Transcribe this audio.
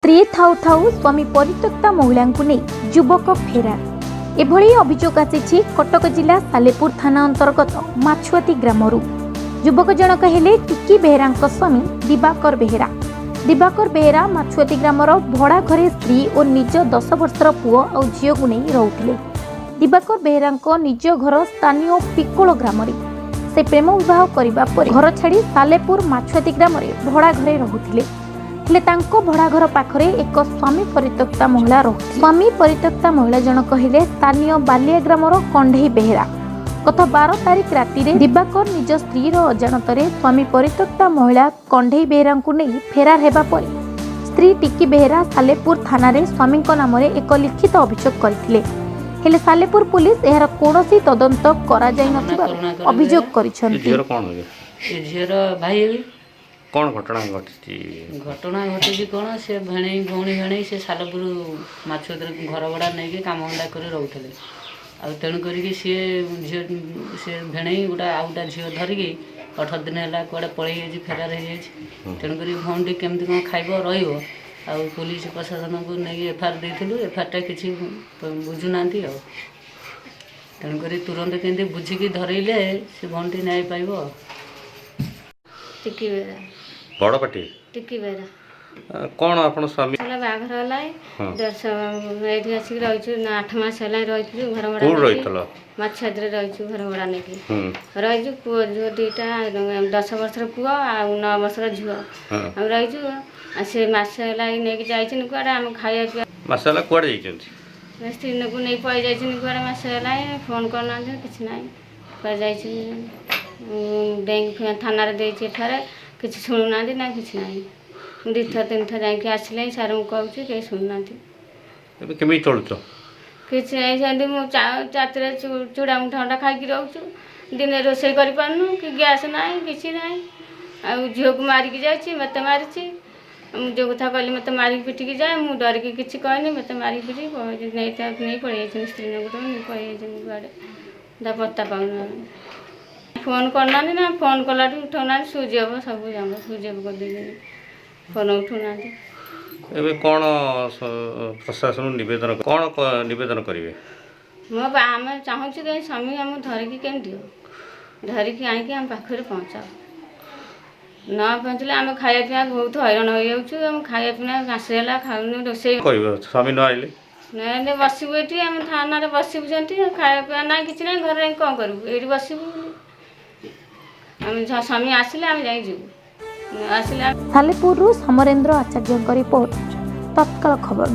ସ୍ତ୍ରୀ ଥାଉ ଥାଉ ସ୍ୱାମୀ ପରିତ୍ୟକ୍ତା ମହିଳାଙ୍କୁ ନେଇ ଯୁବକ ଫେରାର। ଏଭଳି ଅଭିଯୋଗ ଆସିଛି କଟକ ଜିଲ୍ଲା ସାଲେପୁର ଥାନା ଅନ୍ତର୍ଗତ ମାଛୁଆତି ଗ୍ରାମରୁ। ଯୁବକ ଜଣକ ହେଲେ ଟିକି ବେହେରାଙ୍କ ସ୍ୱାମୀ ଦିବାକର ବେହେରା। ଦିବାକର ବେହେରା ମାଛୁଆତି ଗ୍ରାମର ଭଡ଼ା ଘରେ ସ୍ତ୍ରୀ ଓ ନିଜ 10 ବର୍ଷର ପୁଅ ଆଉ ଝିଅକୁ ନେଇ ରହୁଥିଲେ। ଦିବାକର ବେହେରାଙ୍କ ନିଜ ଘର ସ୍ଥାନୀୟ ପିକୋଳ ଗ୍ରାମରେ। ସେ ପ୍ରେମ ବିବାହ କରିବା ପରେ ଘର ଛାଡ଼ି ସାଲେପୁର ମାଛୁଆତି ଗ୍ରାମରେ ଭଡ଼ା ଘରେ ରହୁଥିଲେ। ହେଲେ ତାଙ୍କ ଭଡ଼ା ଘର ପାଖରେ ଏକ ସ୍ୱାମୀ ପରିତ୍ୟକ୍ତା ମହିଳା ରହୁଥିଲେ। ସ୍ୱାମୀ ପରିତ୍ୟକ୍ତା ମହିଳା ଜଣକ ହେଲେ ସ୍ଥାନୀୟ ବାଲିଆ ଗ୍ରାମର କଣ୍ଢେଇ ବେହେରା। ଗତ 12 ତାରିଖ ରାତିରେ ଦିବାକର ନିଜ ସ୍ତ୍ରୀର ଅଜାଣତରେ ସ୍ୱାମୀ ପରିତ୍ୟକ୍ତା ମହିଳା କଣ୍ଢେଇ ବେହେରାଙ୍କୁ ନେଇ ଫେରାର ହେବା ପରେ ସ୍ତ୍ରୀ ଟିକି ବେହେରା ସାଲେପୁର ଥାନାରେ ସ୍ୱାମୀଙ୍କ ନାମରେ ଏକ ଲିଖିତ ଅଭିଯୋଗ କରିଥିଲେ। ହେଲେ ସାଲେପୁର ପୁଲିସ ଏହାର କୌଣସି ତଦନ୍ତ କରାଯାଇନଥିବାର ଅଭିଯୋଗ ଏ କରିଛନ୍ତି। ଝିଅର କ'ଣ ହେବେ? ଏ ଝିଅର ଭାଇ ହେବି। କ'ଣ ଘଟଣା ଘଟିଛି? ଘଟଣା ଘଟିଛି କ'ଣ, ସେ ଭେଣେଇ ଭଉଣୀ ଭେଣେଇ ସେ ସାଲେପୁର ମାଛୁଆତିରେ ଘର ଭଡ଼ା ନେଇକି କାମ ଧନ୍ଦା କରି ରହୁଥିଲେ। ଆଉ ତେଣୁ କରିକି ସିଏ ଝିଅ, ସେ ଭେଣେଇ ଗୋଟେ ଆଉ ଗୋଟେ ଝିଅ ଧରିକି 18 ଦିନ ହେଲା କୁଆଡ଼େ ପଳେଇ ଯାଇଛି, ଫେରାର ହେଇଯାଇଛି। ତେଣୁକରି ଭଉଣୀଟି କେମିତି କ'ଣ ଖାଇବ ରହିବ, ଆଉ ପୋଲିସ ପ୍ରଶାସନକୁ ନେଇକି ଏଫଆଇଆର ଦେଇଥିଲୁ। ଏଫଆଇଆରଟା କିଛି ବୁଝୁନାହାନ୍ତି। ଆଉ ତେଣୁକରି ତୁରନ୍ତ କେମିତି ବୁଝିକି ଧରେଇଲେ ସେ ଭଉଣୀଟି ନ୍ୟାୟ ପାଇବ ଆଉ। ଟିକି ବେହେରା। ବଡ଼ ପାଟି। ଟିକି ବେହେରା। କ'ଣ ଆପଣ ସ୍ୱାମୀ ହେଲା ବାହାଘର ହେଲା। ହଁ। 10 ଏଇଠି ଆସିକି ରହିଛୁ ନା 8 ମାସ ହେଲା ରହିଛୁ ଘର ଭଡ଼ା କୋଉଠି ନେଇକି। ରହିଥିଲ? ମାଛୁଆତିରେ ରହିଛୁ ଘର ଭଡ଼ା ନେଇକି। ରହିଛୁ। ପୁଅ ଝିଅ ଦୁଇଟା, 10 ବର୍ଷର ପୁଅ ଆଉ 9 ବର୍ଷର ଝିଅ। ଆମେ ରହିଛୁ। ଆଉ ସେ ମାସେ ହେଲା ଏଇ ନେଇକି ଯାଇଛନ୍ତି କୁଆଡ଼େ, ଆମେ ଖାଇବା ପିଇବା ମାସେ ହେଲା କୁଆଡ଼େ ଯାଇଛନ୍ତି? ସ୍ତ୍ରୀକୁ ନେଇ ପଳେଇ ଯାଇଛନ୍ତି କୁଆଡ଼େ। ମାସେ ହେଲା ଫୋନ୍ କରୁନାହାନ୍ତି, କିଛି ନାହିଁ, କୁଆଡ଼େ ଯାଇଛନ୍ତି। ବ୍ୟାଙ୍କ ଥାନାରେ ଦେଇଛି ଏଠାରେ, କିଛି ଶୁଣୁନାହାନ୍ତି ନା କିଛି ନାହିଁ। ମୁଁ ଦୁଇଥର ତିନିଥର ଯାଇକି ଆସିଲେ ସାର୍ଙ୍କୁ କହୁଛି, କେହି ଶୁଣୁନାହାନ୍ତି। ଏବେ କେମିତି ଚଳୁଛ? କିଛି ନାହିଁ, ସେମିତି ମୁଁ ରାତିରେ ଚୁଡ଼ା ମୁଠା ମୁଠା ଖାଇକି ରହୁଛୁ। ଦିନେ ରୋଷେଇ କରିପାରୁନୁ କି ଗ୍ୟାସ୍ ନାହିଁ, କିଛି ନାହିଁ। ଆଉ ଝିଅକୁ ମାରିକି ଯାଇଛି, ମୋତେ ମାରିଛି। ମୁଁ ଯେଉଁ କଥା କହିଲି, ମୋତେ ମାରିକି ପିଟିକି ଯାଏ। ମୁଁ ଡରିକି କିଛି କହିନି। ମୋତେ ମାରିକି ପିଟିକି ନେଇ ନେଇ ପଳେଇ ଯାଇଛନ୍ତି। ସ୍ତ୍ରୀ ଗୋଟେ ନେଇ ପଳେଇ ଯାଇଛନ୍ତି କୁଆଡ଼େ, ତା ପତ୍ତା ପାଉନୁ ଆମେ। ଫୋନ୍ କରୁନାହାନ୍ତି ନା, ଫୋନ୍ କଲାଠୁ ଉଠାଉନାହାନ୍ତି। ସୁଇଚ୍ ଅଫ୍, ସବୁ ଯାକ ସୁଇଚ୍ ଅଫ୍ କରିଦେଇଛନ୍ତି, ଫୋନ୍ ଉଠାଉନାହାନ୍ତି। ଏବେ କ'ଣ ପ୍ରଶାସନକୁ ନିବେଦନ, କ'ଣ ନିବେଦନ କରିବେ? ମୋ ଆମେ ଚାହୁଁଛୁ କି ସ୍ୱାମୀ ଆମକୁ ଧରିକି କେମିତି ଦିଅ, ଧରିକି ଆଣିକି ଆମ ପାଖରେ ପହଞ୍ଚାଅ। ନ ପହଞ୍ଚିଲେ ଆମେ ଖାଇବା ପିଇବା ବହୁତ ହଇରାଣ ହେଇଯାଉଛୁ। ଆମେ ଖାଇବା ପିଇବା ମାସେ ହେଲା ଖାଉନୁ, ରୋଷେଇ କହିବ ସ୍ୱାମୀ ନ ଆଇଲେ? ନହେଲେ ବସିବୁ ଏଠି, ଆମେ ଥାନାରେ ବସିବୁ ସେମିତି। ଖାଇବା ପିଇବା ନାହିଁ, କିଛି ନାହିଁ, ଘରେ ଯାଇ କ'ଣ କରିବୁ? ଏଇଠି ବସିବୁ ଆମେ। ସ୍ୱାମୀ ଆସିଲେ ଆମେ ଯାଇ ଯିବୁ, ନ ଆସିଲେ ସାଲେପୁରରୁ ସମରେନ୍ଦ୍ର ଆଚାର୍ଯ୍ୟଙ୍କ ରିପୋର୍ଟ, ତତ୍କାଳ ଖବର।